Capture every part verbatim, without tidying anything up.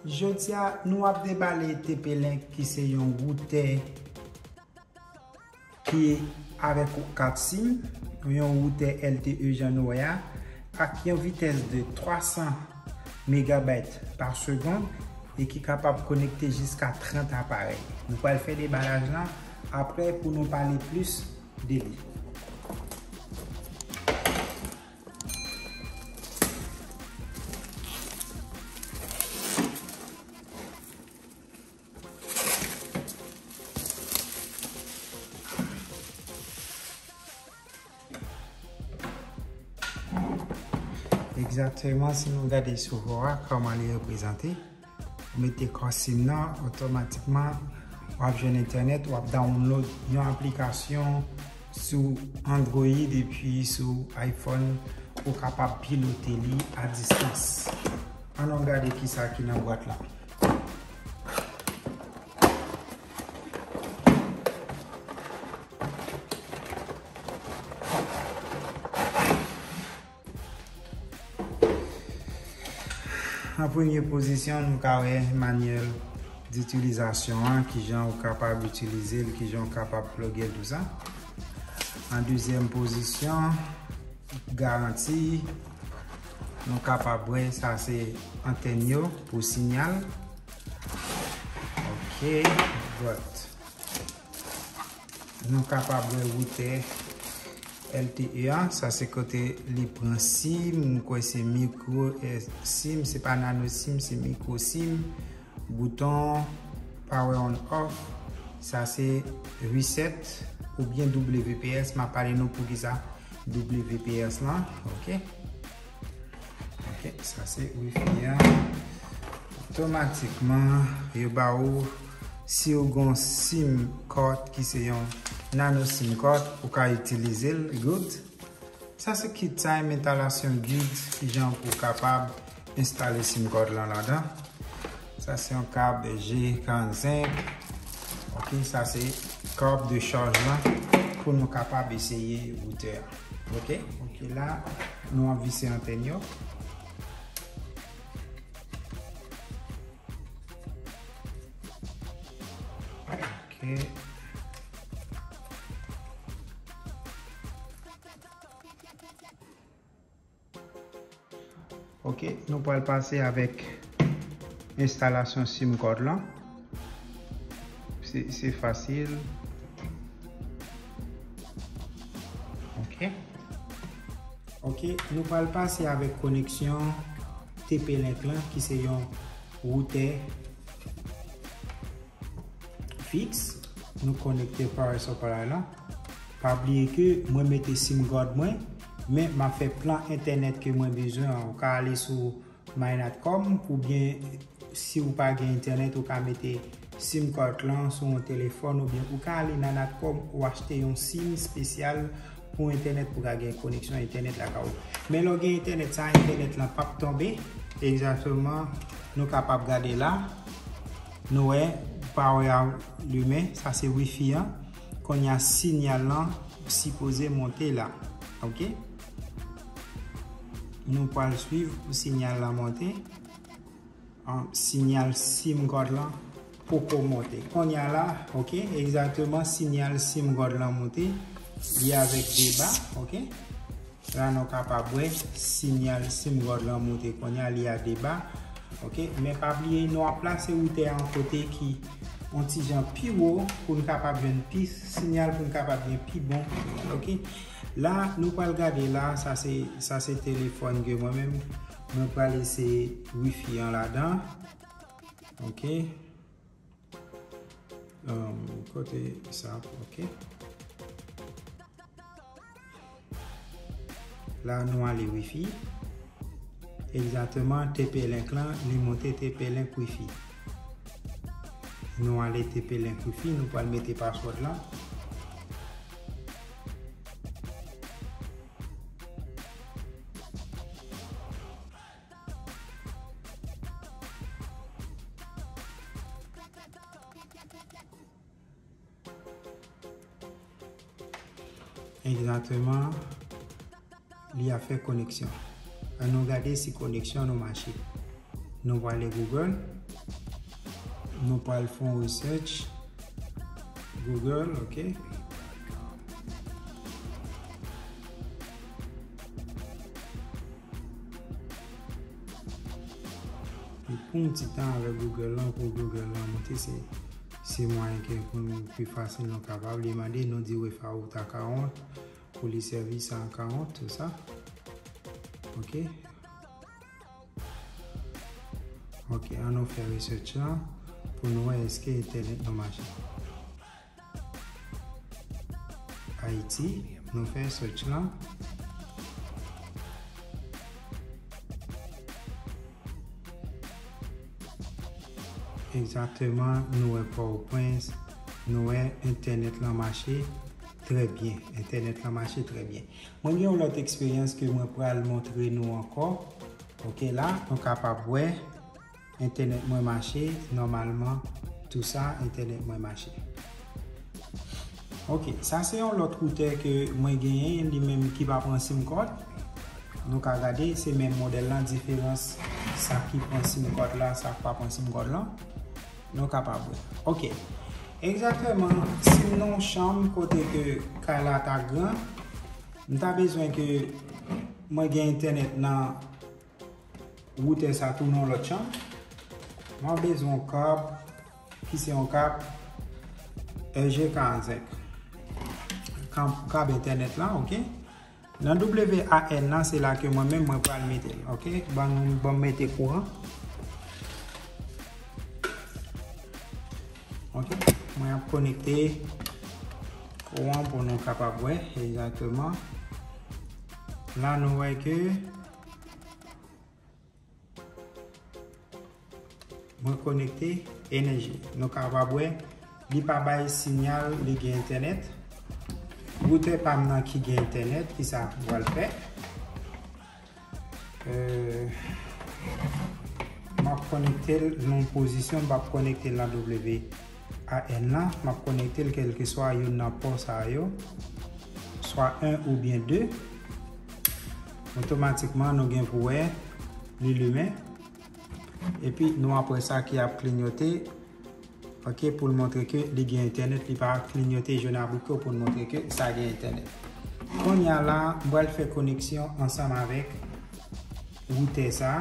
Jodi a, nou ap debale TP-Link ki se yon woutè ki avèk kat sim, yon woutè L T E jan nou wè a, ak yon vitès de twa san megabayt pa segonn e ki kapab konekte jiska trant aparèy. Nou pral fè debalaj lan, aprè pou nou pale plis de li. Egzakteman, si nou gade sou bò a, kòman li reprezante, ou mete kòd sim nan, otomatikman, w ap jwenn entènèt, w ap download yon aplikasyon sou Android epi sou iPhone pou w kapab pilote li a distans. Ann nou gade kisa ki nan bwat la. An premye pozisyon, nou ka wè manyèl ditilizasyon an, kijan ou kapab itilize l, kijan ou kapab ploge l, tou sa. An dezyèm pozisyon, garanti, nou kapab wè sa se antèn yo pou siyal. Ok, dwat. Nou kapab wè woutè L T E a, sa se kote li pran sim, m kwè se mikro, eh, sim, se pa nano sim, se mikro sim, bouton power on off, sa se reset oubyen W P S, m ap pale nou poukisa W P S lan, ok? Ok, sa se wifi an. Otomatikman, yo ba ou, si ou gon sim card ki se yon nano sim card, ou ka itilize l, good. Sa se kit time, enstalasyon guide, kijan pou kapab enstale sim card lan ladan. Sa se yon kab G karannsenk. Ok, sa se kab de chaj lan pou nou kapab eseye woutè a. Ok, ok, la nou ap vise antèn yo. Ok. Ok, nou pral pase avèk enstalasyon sim card lan. Se, se fasil. Ok. Ok, nou pral pase avèk koneksyon TP-Link lan, ki se yon woutè fiks, nou konekte power supply lan. Pa bliye ke mwen mete sim card mwen, men m ap fè plan entènèt ke mwen bezwen an. Ou ka ale sou my natcom, oubyen si ou pa gen entènèt, ou ka mete sim card lan sou yon telefòn, oubyen ou ka ale nan natcom ou achte yon sim espesyal pou entènèt, pou ka gen koneksyon entènèt lakay ou. Men lè w gen entènèt, sa entènèt lan p ap tonbe. Egzakteman, nou kapab gade la. Nou wè, power a limen, sa se wifi an. Kounye a siyal lan sipoze monte la. Ok? Nou pral swiv pou siyal lan monte. An, siyal sim card lan poko monte. Kounye a la, ok, egzakteman, siyal sim card lan monte. Li avèk deba, ok. La nou kapab wè siyal sim card lan monte kounye a, li a deba. Ok, men pa bliye, nou ap plase woutè an kote ki yon ti jan pi wo pou n kapab jwenn pi siyal, pou n kapab gen pi bon siyal, ok. La, nou pral gade la, sa se, sa se telefòn ke mwen menm, mwen pral eseye wifi an ladan. Ok. Um, kote sa, ok. La, nou ale wifi. Egzakteman, TP-Link lan, li monte TP-Link wifi. Nou ale TP-Link wifi, nou pral mete password lan. Egzakteman, li ap fè koneksyon. Ann nou gade si koneksyon nou mache. Nou prale Google. Nou pral fè yon research Google, ok. Epi pou yon ti tan avèk Google lan, pou Google lan monte, se, se mwayen ke pou nou pi fasil nou kapab. Li mande nou di without account, pou li sèvi san account, tout sa. Ok. Ok, an nou fè research lan pou nou wè èske entènèt nou mache. Ayiti, nou fè search lan. Egzakteman, nou wè Pòtoprens, nou wè entènèt lan mache trè byen. Entènèt lan mache trè byen. Mwen gen yon lòt eksperyans ke mwen pral montre nou ankò. Ok, la, nou kapab wè entènèt mwen mache nòmalman, tou sa, entènèt mwen mache. Ok, sa se yon lòt woutè ke mwen genyen, li menm ki pa pran sim card. Nou ka gade, se menm modèl lan, diferans sa ki pran sim card la, sa k pa pran sim card lan. Nou kapab wè. Ok. Egzakteman, si m nan yon chanm kote ke kay la ta gran, m ta bezwen ke mwen gen entènèt nan woutè sa tou nan lòt chanm. Mwen bezwen yon kab ki se yon kab L G karannsenk. Kab, kab entènèt la, ok? Nan W A N nan, se la ke mwen menm mwen pral mete l, ok? Ban nou, ban m mete kouran. Ok, mwen ap konekte kouran pou nou kapab wè egzakteman. La nou wè ke mwen konekte enèji. Nou kapab wè, li pa bay siyal, li gen entènèt. Woutè pa m nan ki gen entènèt, ki sa m pral fè? Euh, m ap konekte l nan yon pozisyon, m p ap konekte l nan W A N nan, m ap konekte l kèlkeswa youn nan pò sa yo, swa en oubyen de. Otomatikman, nou gen pou wè li limen. Epi, nou ap wè sa ki ap klinyote. Ok, pou l montre ke li gen entènèt, li pa klinyote jòn abriko pou l montre ke sa gen entènèt. Kounye a la, m pral fè koneksyon ansanm avèk woutè sa,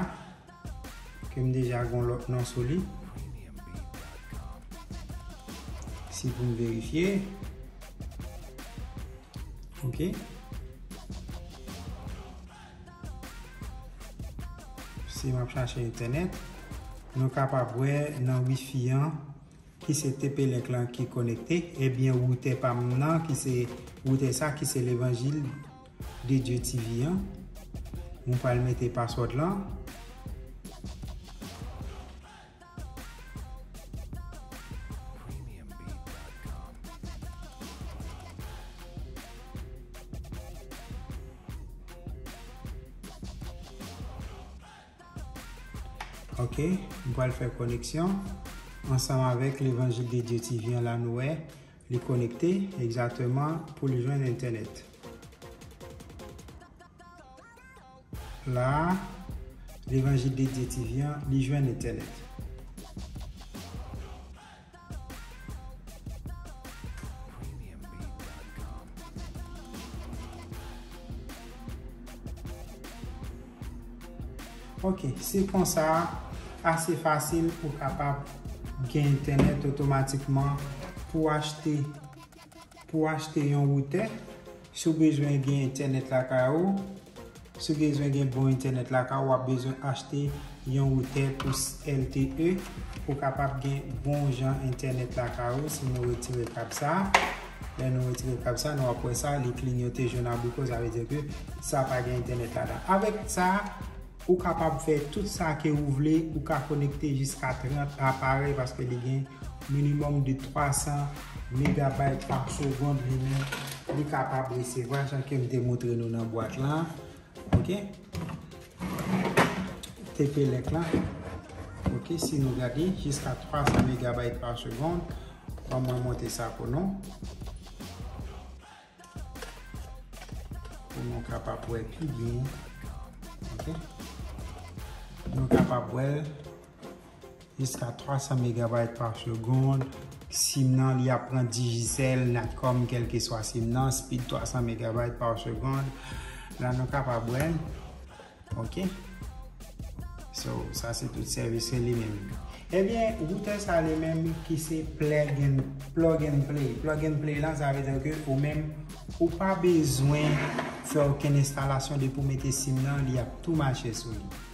ke m deja gen lòt non sou li. Si pou m verifye. Ok. Si m ap chache entènèt, nou kapab wè nan wifi an, ki se T P Link lan ki konekte, ebyen woutè pa m nan, ki se woutè sa, ki se Levanjil de Dye T V an. Mwen pral mete password lan. Ok, m pral fè koneksyon ansanm avèk Levanjil de Dye T V an la, nou wè li konekte egzakteman pou li jwenn entènèt. La, Levanjil de Dye T V an, li jwenn entènèt. Ok, se konsa, ase fasil pou kapab gen entènèt otomatikman pou achte, pou achte yon woutè. Si w bezwen gen entènèt lakay ou, si w bezwen gen bon entènèt lakay ou, w ap bezwen achte yon woutè pou L T E pou kapab gen bon jan entènèt lakay ou. Si nou retire kab sa, lè nou retire kab sa, nou ap wè sa, li klinyote jòn abriko, sa vle di ke sa pa gen entènèt ladan. Avèk sa, ou kapab fè tout sa ke ou vle, ou ka konekte jiska trant aparèy paske li gen minimòm de twa san megabayt pa segond li menm, li kapab resevwa, jan ke m te montre nou nan bwat lan. Ok? T P Link lan. Ok, si nou gade, jiska twa san megabayt pa segond. Ban mwen monte sa pou nou. Pou nou kapab wè pi byen. Ok? Nou kapab wè l. jiska twa san megabayt pa segonn. Sim nan, li ap pran Digicel, Natcom, kèlkeswa sim nan, speed twa san megabayt pa segonn. La nou kapab wè l. Ok. So, sa se tout sèvis li menm. Ebyen, woutè sa li menm ki se plug and, plug and play. Plug and play lan, sa vle di ke ou menm, ou pa bezwen fè okenn enstalasyon depi w mete sim nan, li ap tou mache sou li.